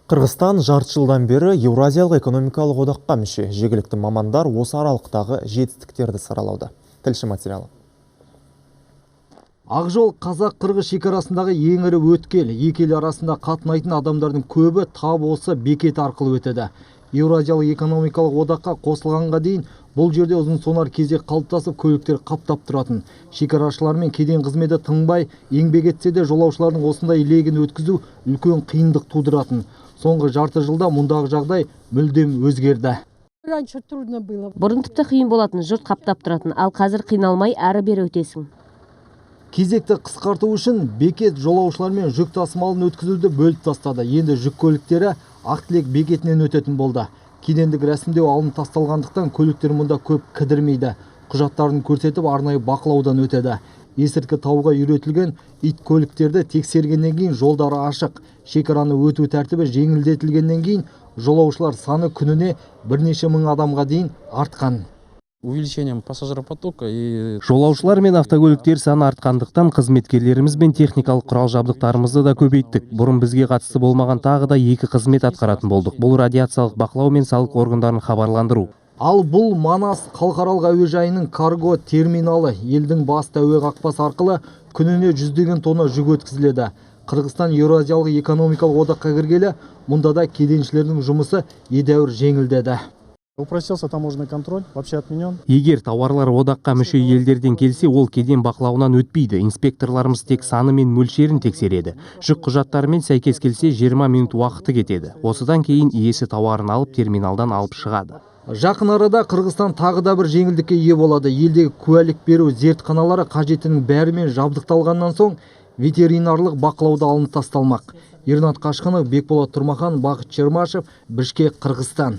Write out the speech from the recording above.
Қырғызстан жарты жылдан бері Еуразиялық экономикалық одаққа мүше. Жергілікті мамандар осы аралықтағы жетістіктерді саралауда. Тілші материалы. Ақжол — қазақ-қырғыз шекарасындағы ең ірі өткел. Екі ел арасында қатынайтын адамдардың көбі тап осы бекет арқылы өтеді. Еуразиялық экономикалық одаққа қосылғанға дейін бұл жерде ұзын сонар кезек қалыптасып, көліктер қаптап тұратын. Шекарашылар мен кеден қызметі тынбай еңбек етсе де, жолаушылардың осындай легін өткізу үлкен қиындық тудыратын. Соңғы жарты жылда мұндағы жағдай мүлдем өзгерді. Раньше трудно было. Бұрын тіпті қиын болатын, жұрт қаптап тұратын, ал қазір қиналмай әрі бері өтесің. Кезекті қысқарту үшін бекет жолаушылар мен жүк тасымалын өткізуді бөліп тастады. Енді жүк көліктері Ақтілек бекетінен өтетін болды. Кедендік рәсімдеу алынып тасталғандықтан, көліктер мұнда көп кідірмейді. Құжаттарын көрсетіп, арнайы бақылаудан өтеді. Есірткі табуға үйретілген ит көліктерді тексергеннен кейін жолдары ашық. Шекараны өту тәртібі жеңілдетілгеннен кейін жолаушылар саны күніне бірнеше мың адамға дейін артқан. Увеличением пассажиропотока и Жолаушылар мен автокөліктер саны артқандықтан, қызметкерлеріміз бен техникалық құрал жабдықтарымызды да көбейттік. Бұрын бізге қатысты болмаған тағы да екі қызмет атқаратын болдық. Бұл — радиациялық бақылау мен салық органдарын хабарландыру. Ал бұл — Манас халықаралық әуежайының карго терминалы. Елдің басты әуе қақпасы арқылы күніне жүздеген тонна жүк өткізіледі. Қырғызстан Еуразиялық экономикалық одаққа кіргелі мұнда да кеденшілердің жұмысы едәуір жеңілдеді. Упростился таможенный контроль, вообще отменен. Егер тауарлар одаққа мүше елдерден келсе, ол кеден бақылауынан өтпейді. Инспекторларымыз тек саны мен мөлшерін тексереді. Жүк құжаттарымен сәйкес келсе, 20 минут уақыты кетеді. Осыдан кейін иесі тауарын алып, терминалдан алып шығады. Жақын арада Қырғызстан тағы да бір жеңілдікке ие болады. Елдегі куәлік беру зертханалары қажеттінің бәрімен жабдықталғаннан соң, ветеринарлық бақылау да алынып тасталмақ. Ернат Қашқынов, Бекболат Тұрмахан, Бақыт Чермашев, Бішкек, Қырғызстан.